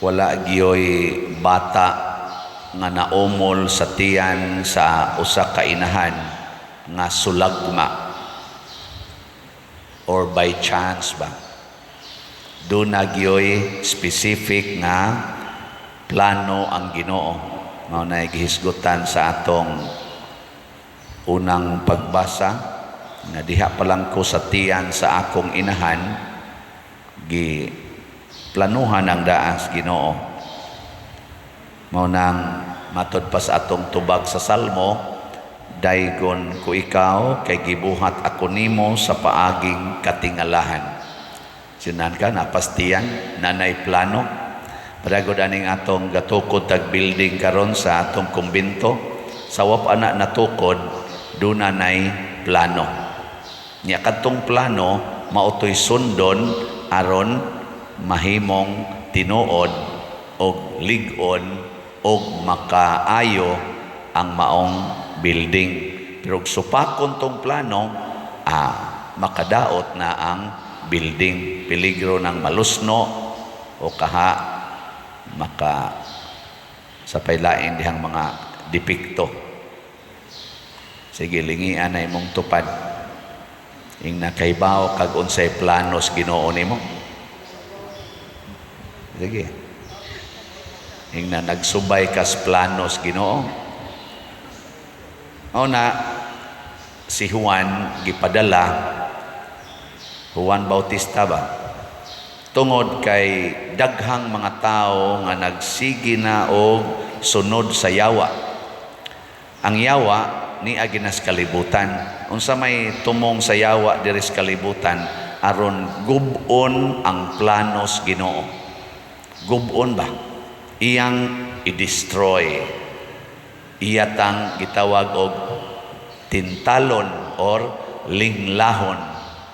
Wala gyoy bata nga naumol sa tiyan sa usa ka inahan nga sulagma or by chance ba. Duna gyoy specific nga plano ang Ginoo. Mao na gihisgutan sa atong unang pagbasa nga diha pa lang ko sa tiyan sa akong inahan, gi planuhan ang daas Ginoo. Mao nang matod pa sa atong tubag sa Salmo, "Daygon ko ikaw kay gibuhat ako nimo sa paaging katingalahan." Sinan ka napastiyan nanay plano. Padagod aning atong gatukod tag building karon sa atong kumbento, sa wa pa na natukod, duna nay plano. Nya kadtong plano mao toy sundon aron mahimong tinuod og lig-on og makaayo ang maong building. Pero og supakon tong plano, makadaot na ang building. Peligro ng malusno o kaha maka sa paylain dihang mga depekto. Sige, lingian na imong tupad. Ing nakaibaw kag unsay planos Ginoo nimo. Sige. Ing na nagsubay kas planos Ginoo. O na si Juan gipadala, Juan Bautista ba? Tungod kay daghang mga tao nga nagsige na og sunod sa yawa. Ang yawa niagi na sa kalibutan. Unsa may tumong sa yawa diri sa kalibutan? Aron gub-on ang planos Ginoo. Gub-on ba? Iyang i-destroy. Iya tang gitawag og tintalon or linglahon.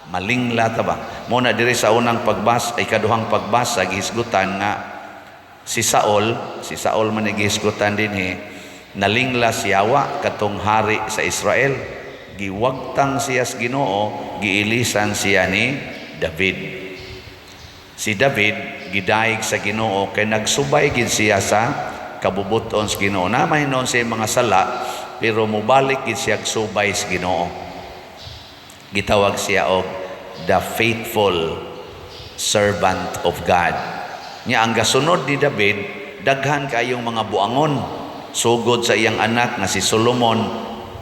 Malingla ta ba? Mo na diri sa unang pagbasa ay kaduhang pagbasa, gihisgutan nga si Saul man ni gihisgutan dinhi, nalingla si yawa katong hari sa Israel. Giwagtang siya sa Ginoo, giilisan siya ni David. Si David gidayeg sa Ginoo kay nagsubay gid siya sa kabubuton sa Ginoo. Na may noon siya mga sala, pero mobalik gid siya subay sa Ginoo. Gitawag siya og the faithful servant of God. Nya ang gasunod ni David, daghan kayong mga buangon. Sugod sa iyang anak nga si Solomon,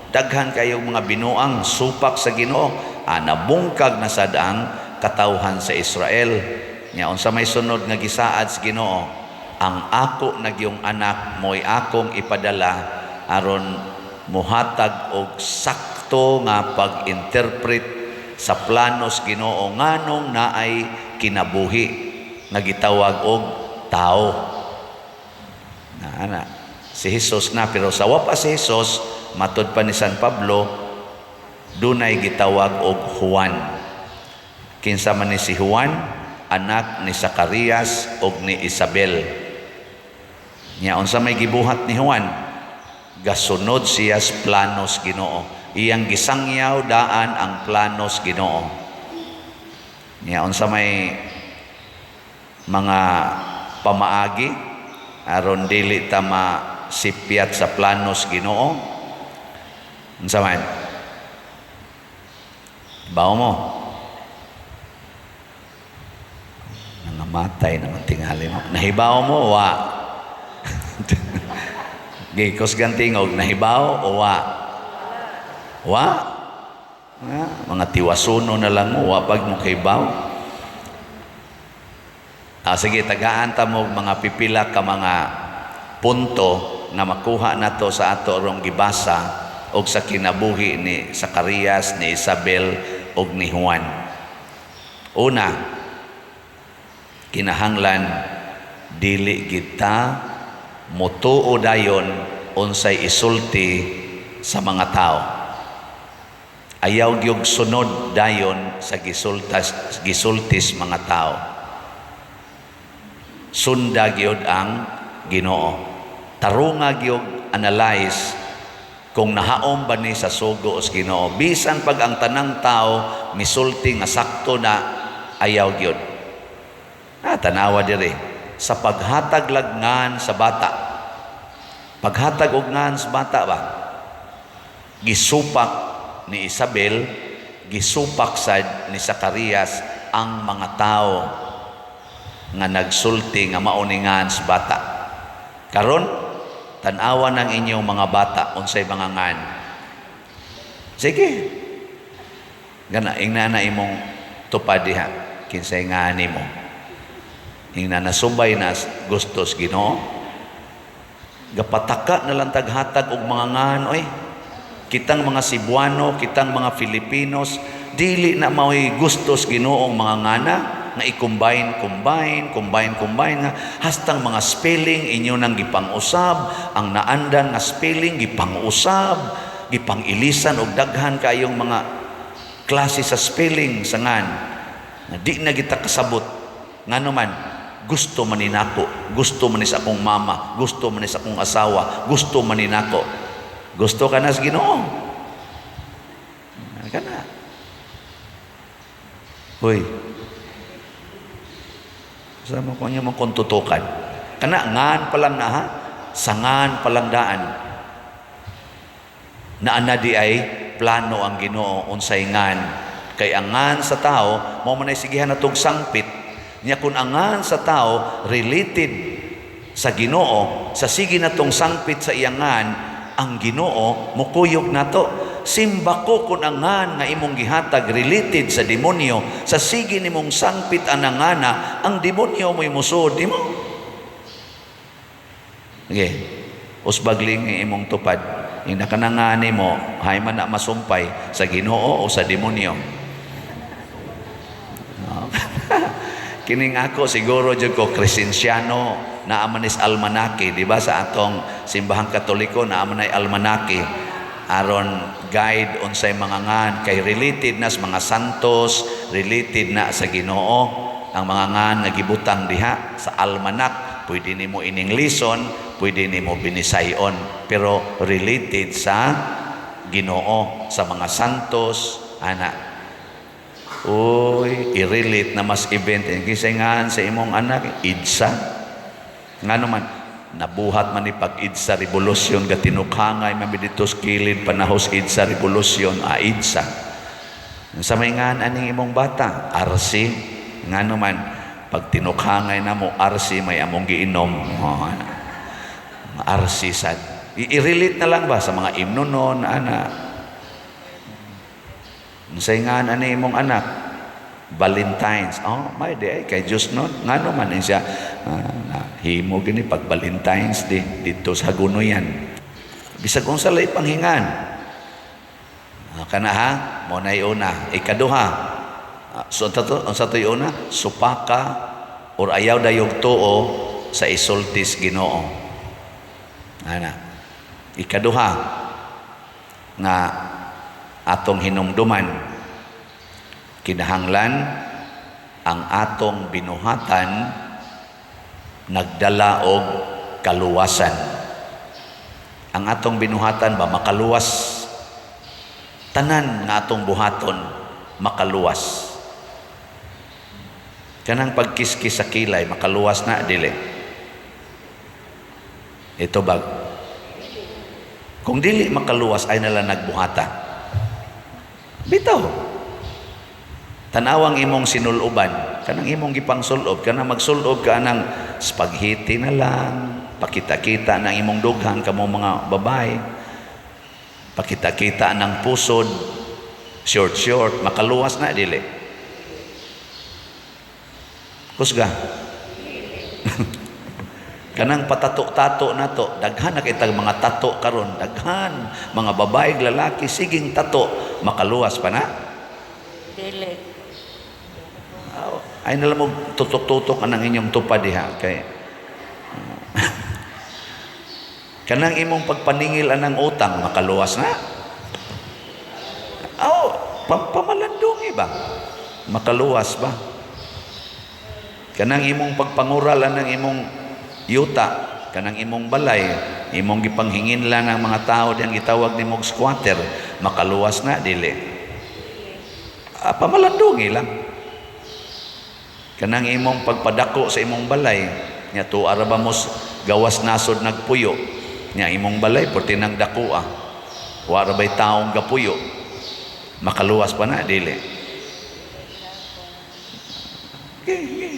daghan kayong mga binuang supak sa Ginoo. Nabungkag na sad ang katawhan sa Israel. Nya unsa may sunod nga gisaad sa Ginoo? Ang ako nagyong anak mo'y akong ipadala aron muhatag og sakto nga pag-interpret sa planos Ginoo nganong naay kinabuhi nga gitawag og tao. Na ana si Jesus na, pero sa wa pa si Jesus, matud pa ni San Pablo, dunay gitawag og Juan. Kinsa man ni si Juan? Anak ni Zacarias og ni Isabel. Nya unsa may gibuhat ni Juan? Gasunod siya sa planos Ginoo. Iyang gisangyaw daan ang planos Ginoo. Nya unsa may mga pamaagi aron dili ta masipyat sa planos Ginoo? Unsa man? Bawo mo? Nangamatay naman tingali mo. Nahibaw mo wa? Gikos gantingog, nahibaw o wa? Wa? Ah, mga tiwasuno na lang mo, wa pag mo kahibaw. Sige, tagaan ta mo mga pipila ka mga punto nga makuha nato sa ato rong gibasa og sa kinabuhi ni Zacarias, ni Isabel og ni Juan. Una, kinahanglan dili kita motuo dayon unsay isulti sa mga tao. Ayaw gyud sunod dayon sa gisultis mga tao. Sunda gyud ang Ginoo. Tarunga gyud analyze kung nahaom ba ni sa sugo sa Ginoo. Bisan pag ang tanang tao misulti nga sakto na, ayaw gyud. Tanawa diri. Sa paghatag lag ngan sa bata. Paghatag og ngan sa bata ba? Gisupak ni Isabel, gisupak sad ni Zacarias ang mga tao nga nagsulti nga mao ni ngan sa bata. Karon, tan-awa ng inyong mga bata unsay mga ngan. Sige. Gana ingna na imong tupad diha kinsay ngan nimo. Ingna na subay na gustos Ginoo. Gapataka na lang taghatag og mga ngan oy. Kitang mga Cebuano, kitang mga Filipinos, dili na mao'y gustos Ginoong mga ngana nga i-combine, combine, combine, combine nga hastang mga spelling inyo nang gipang-usab, ang naandan nga spelling gipang-usab, gipang-ilisan og daghan kayong mga klase sa spelling sa ngan nga di na kita kasabot. Ngano man? Gusto man ni nako, gusto man ni sa akong mama, gusto man ni sa akong asawa, gusto man ni nako. Gusto ka na sa Ginoo kana. Hoy, sa mo kung mo kung tutukan kana, ngan pa lang na ha, sa ngan pa lang daan naa na di ay plano ang Ginoo unsay ngan, kay ang ngan sa tao mao man ay sigihan natog sangpit niya. Kung ang ngan sa tao related sa Ginoo, sa sige natong sangpit sa iyang ngan, ang Ginoo mukuyog nato. Simba ko, kung ang ngan nga imong gihatag related sa demonyo, sa sige nimong sangpit anang ngana, ang demonyo mo'y musuod nimo. Okay. Usbagling imong tupad. Ina kanang mo, hay man na masumpay sa Ginoo o sa demonyo. No? Kining ako siguro jud ko Crescenciano, naa man is almanake, di ba, sa atong Simbahang Katoliko naa man ay almanake aron guide unsay mga ngan, kay related na sa mga santos, related na sa Ginoo ang mga ngan nga gibutang diha sa almanak. Pwede nimo ining lison, pwede nimo binisayon, pero related sa Ginoo, sa mga santos ana. Uy, i-relate na mas event kisay ngan sa imong anak? EDSA. Ngano man? Nabuhat man ni pag EDSA Revolution, gatinukangay man mi dito sa kilid panahos EDSA Revolution, a EDSA. Sa may ngan aning imong bata? RC. Ngano man? Pag tinukhangay na mo, RC may among giinom. Oh, RC sad. I-relate na lang ba sa mga imno nun ana. Unsay ngan ani imong anak? Valentine's. Oh, may di ay kay Diyos nun. Ngano man siya himo gini pag Valentine's Day dito sa Hagunoyan. Bisag unsa lay panghingan. Kana ha, mo na una. Ikaduha. So unsa to una? Supaka or ayaw dayog tuo sa isultis Ginoo. Ana. Ikaduha nga atong hinumduman, kinahanglan ang atong binuhatan nagdala og kaluwasan. Ang atong binuhatan ba makaluwas? Tanan nga atong buhaton makaluwas. Kanang pagkiskis sa kilay, makaluwas na, dili? Ito ba? Kung dili makaluwas, ay nala nagbuhata. Bitaw. Tanawang imong sinuloban, kanang imong gipangsulob, kanang magsulob ka nang spaghetti na lang, pakita-kita ng imong dughan kamo mga babae, pakita-kita ng pusod, short short, makaluwas na, dili? Kusga. Kanang patato-tato na to, daghan na kitag mga tato karon, daghan mga babae, lalaki, siging tato, makaluwas pa na? Dili. Ay nalang mo tutok-tutok anang inyong tupad diha kay kanang imong pagpaningil anang utang, makaluwas na? Oh, pamalandungi ba? Makaluwas ba? Kanang imong pagpangural anang imong yuta, kanang imong balay, imong gipanghingin lang ang mga tao diyang gitawag nimong squatter, makaluwas na, dili? Pamalandungi lang. Kanang imong pagpadako sa imong balay, Nya tuwa ra ba mo gawas nasod nagpuyo? Nya imong balay perti nang dakua. Wa ra bay taong gapuyo? Makaluwas pa na, dili? Okay.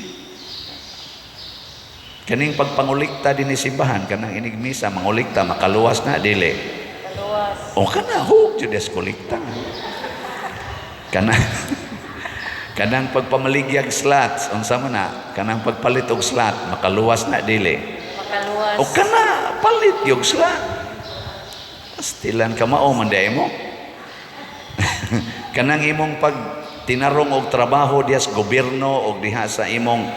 Kaning pagpangulikta dinhi simbahan, kanang inig misa mangulikta, makaluwas na, dili? Kaluwas. O kana hug jud kolekta. Kanang pagpamaligyag slots, unsa man na? Kanang pagpalit og slot, makaluwas na, dili? Makaluwas. O kana palit yung slot. Pastilan ka, mao man diay mo. Kanang imong pag tinarong og trabaho diha sa gobyerno og diha sa imong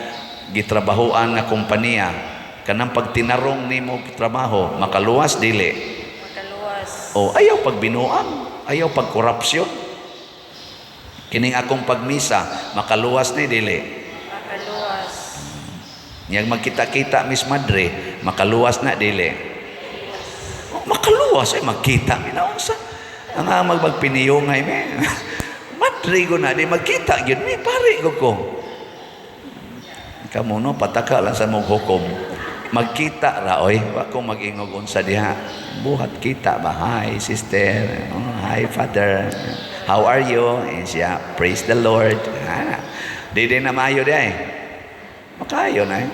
gitrabahoan nga kompanya, kanang pagtinarong nimo trabaho, makaluwas, dili? Makaluwas. O ayaw pagbinuang, ayaw pagkorupsyon. Kining akong pagmisa, makaluwas ni, dili? Makaluwas. Niyang magkita-kita, Miss Madre, makaluwas na, dili? Oh, makaluwas ay magkita mi na unsa. Ang magpiniyongay mi. Madre ko na di magkita gyud mi pare ko ko. Kamo no pataka lang sa mong hukom. Magkita ra oy, wa ko mag-ingog unsa diha. Buhat kita ba? "Hi, sister." "Oh, hi, father. How are you?" Eh, siya, "Praise the Lord." Ah, di din na maayo di ay. Makayo na eh.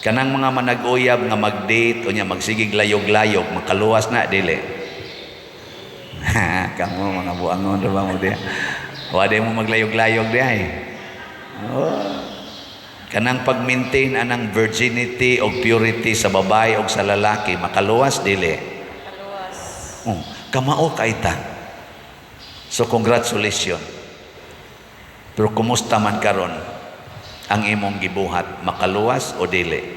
Kanang mga manag-uyab nga mag-date o nya magsigig layog-layog, makaluwas na, dili? Kamo mga buangon ra ba mo diha? Wa di mo maglayog-layog diha eh. Oh. Kanang pag-maintain anang virginity o purity sa babae o sa lalaki, makaluwas, dili? Makaluwas. Oh, kamao kay ta. So congratulations. Pero kumusta man karon ang imong gibuhat, makaluwas o dili?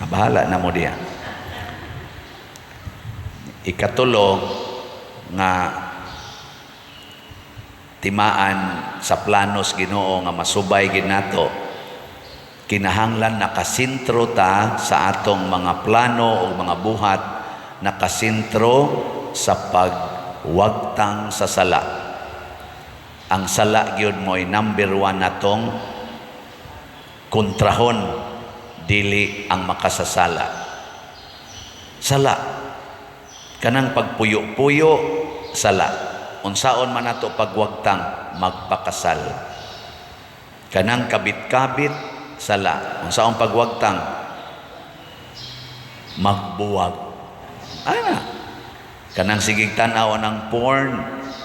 Ah, bahala na mo diya. Ikatulo nga timaan sa planos Ginoo nga masubay gid nato, kinahanglan nakasentro ta sa atong mga plano o mga buhat, nakasentro sa pagwagtang sa sala. Ang sala gyud mo'y number one natong kontrahon, dili ang makasasala. Sala. Kanang pagpuyo-puyo, sala. Unsaon man nato pagwagtang? Magpakasal. Kanang kabit-kabit, sala. Unsaon pagwagtang? Magbuwag. Ana. Kanang sigig tan-aw ng porn,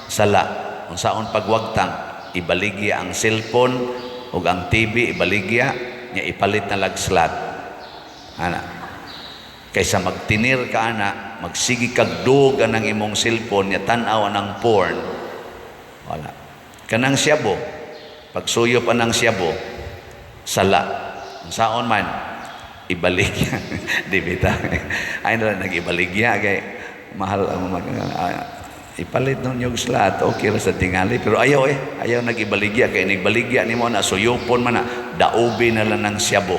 sala. Unsaon pagwagtang? Ibaligya ang cellphone ug ang TV, ibaligya nya ipalit na lag slot. Ana. Kaysa magtinir ka ana, magsigi kag dug anang imong cellphone nya tan-aw anang porn. Wala. Kanang siyabo, pagsuyop anang siyabo, sala. Unsaon man? Ibaligya. Di bita. Ay na lang nag-ibaligya kay mahal ang ipalit nun yung slot, okay ra sa tingali, pero ayaw eh, ayaw nag-ibaligya kay nigbaligya nimo na suyupon man na daubi na lang ng siyabo.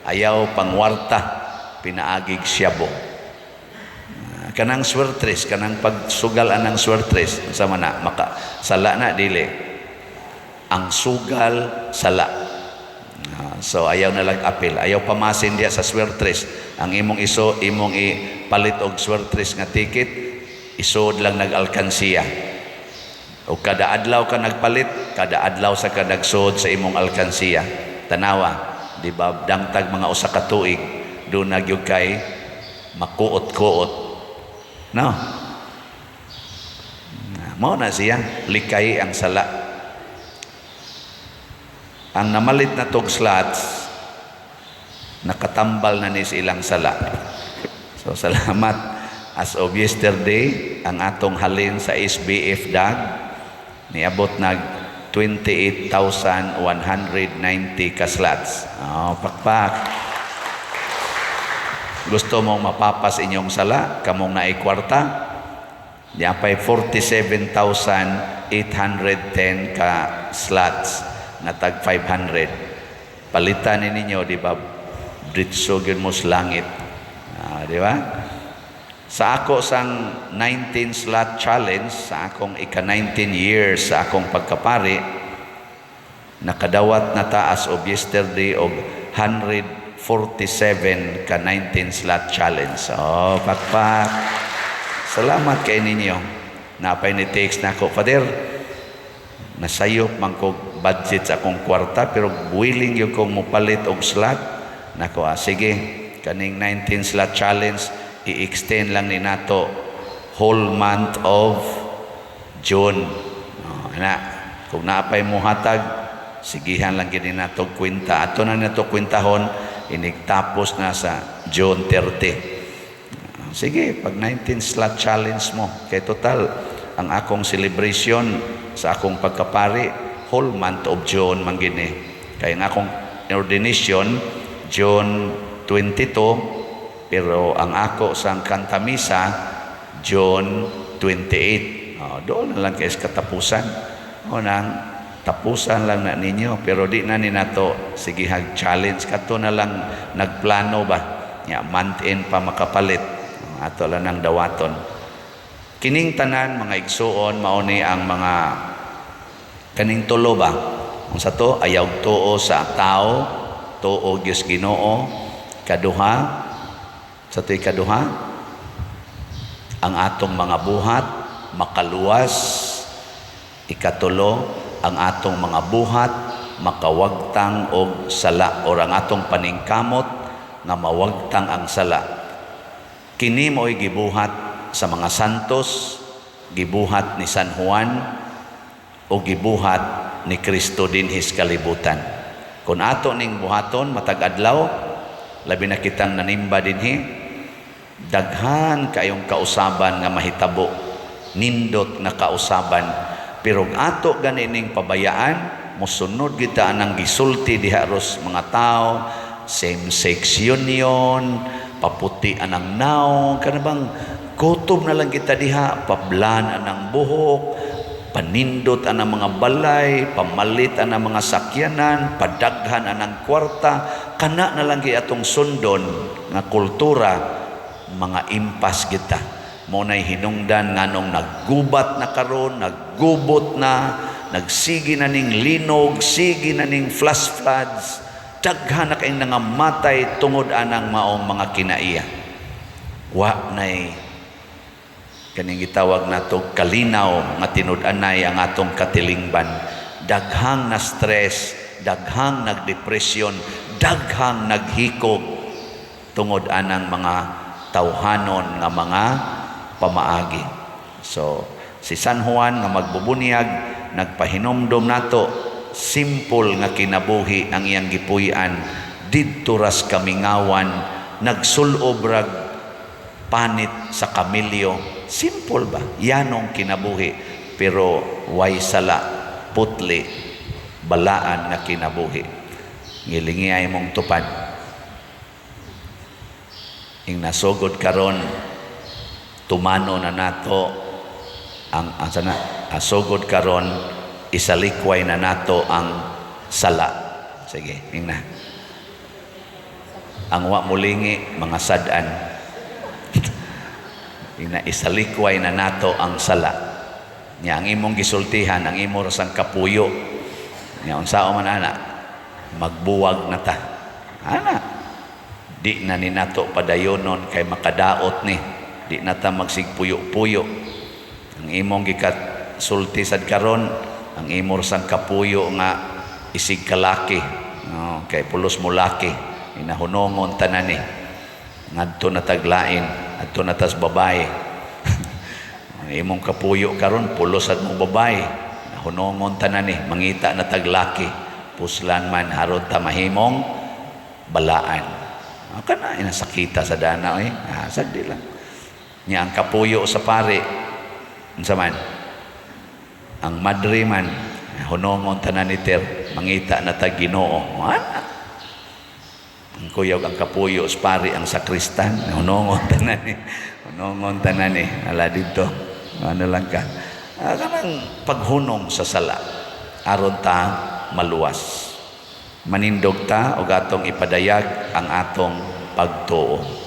Ayaw pangwarta pinaagig siyabo. Ah, kanang swertres, kanang pagsugal anang swertres, sa man na maka sala na, dili? Ang sugal, sala. Ah, so ayaw na lang apil, ayaw pamasin diya sa swertres. Ang imong iso, imong ipalit og swertres nga ticket, isod lang nag-alkansiya. O kada adlaw ka nagpalit, kada adlaw sa ka nagsod sa imong alkansiya. Tanawa, di ba, dangtag mga 1 ka tuig, doon na gyud kay makuot-kuot. No? Mao na siya, likay ang sala. Ang namalit na tog slots, nakatambal na ni sa ilang sala. So salamat, as of yesterday, ang atong halin sa SBF DAG niabot nag 28,190 ka slots. Oh, pakpak. Gusto mong mapapas inyong sala, kamong naay kwarta, Yapay 47,810 ka slots nga tag 500. Palitan ni ninyo, di ba? Dritso gyud mo sa langit. Ah, di ba? Sa ako sang 19 slot challenge, sa akong ika 19 years sa akong pagkapari, Nakadawat na ta as of yesterday og 147 ka 19 slot challenge. Oh, pakpak. Salamat kay ninyo. Napay ni text nako, "Father, nasayop man kog budget sa akong kwarta pero willing gyud kong mopalit og slot." Nako, ah, sige, kaning 19 slot challenge i-extend lang ni nato whole month of June. Oh, ana, kung naapay mo hatag, sigihan lang gini nato kwenta. Ato na nato kwentahon, inigtapos na sa June 30. Sige, pag 19 slot challenge mo, kay total, ang akong celebration sa akong pagkapari, whole month of June man gini. Kay ang akong ordination, June 22, pero ang ako sa kantamisa, June 28. Oh, doon na lang kay sa katapusan. O nang tapusan lang na ninyo pero di na ni nato sige hag challenge, kato na lang nagplano ba nya month end pa makapalit, ato lang nang dawaton. Kining tanan, mga igsuon, mao ni ang mga kaning tulo ba. Unsa to? Ayaw tuo sa tao, tuo gyud Ginoo. Kaduha sa to'y kaduha, ang atong mga buhat makaluwas. Ikatulo, ang atong mga buhat makawagtang og sala or ang atong paningkamot nga mawagtang ang sala. Kini mo'y gibuhat sa mga santos, gibuhat ni San Juan o gibuhat ni Kristo dinhi sa kalibutan. Kung ato ning buhaton matag adlaw, labi na kitang nanimba dinhi, daghan kayong kausaban nga mahitabo, nindot nga kausaban. Pero ato gani ning pabayaan, mosunod kita anang gisulti diha ros mga tao, same-sex union, paputi anang naong, kana bang kutob na lang kita diha, pablan anang buhok, panindot anang mga balay, pamalit anang mga sakyanan, padaghan anang kwarta, kana na lang gyud atong sundon nga kultura, mga impas kita. Mo nay hinungdan nganong naggubat na karon, naggubot na, nagsige na ning linog, sige na ning flash floods, daghan na kayong nangamatay tungod anang maong mga kinaiya. Wa nay kaning gitawag nato kalinaw nga tinud-anay ang atong katilingban. Daghang na stress, daghang nagdepresyon, daghang naghikog tungod anang mga tawhanon nga mga pamaagi. So, si San Juan nga magbubunyag, nagpahinomdom nato, simple nga kinabuhi ang iyang gipuy-an didto ras kamingawan, nagsulob rag panit sa kamilyo. Simple ba? Yanong kinabuhi pero way sala, putli, balaan nga kinabuhi. Ngilingi ay mong tupad. Ing nasugod karon, tumano na nato ang asa na asugod karon, isalikway na nato ang sala. Sige, ingna. Ang wa mulingi, mga sad-an. Ingna, isalikway na nato ang sala. Nya ang imong gisultihan, ang imo rasang kapuyo. Nya unsa man ana, magbuwag na ta. Ana, di na ni nato padayonon kay makadaot ni. Di na ta magsigpuyo-puyo. Ang imong gikat sulti sad karon, ang imo rasang kapuyo nga isig kalaki. No, kay pulos mo laki, inahunongon tanan ni. Ngadto na taglain, adto na tas babae. Ang imong kapuyo karon pulos sad mo babae. Nahunongon tanan ni, mangita na taglaki. Puslan man haron ta mahimong balaan. Ah, kana inasakita sa dana eh. Ah, sagdi lang. Nya ang kapuyo sa pare, unsa man? Ang madre man, hunongon tanan ni ter, mangita na tag Ginoo. Ana. Ang kuyog ang kapuyo sa pare ang sakristan, hunongon tanan ni. Hunongon tanan ni. Ala dito. Ano lang ka. Ah, kanang paghunong sa sala aron ta maluwas. Manindog ta og atong ipadayag ang atong pagtuo.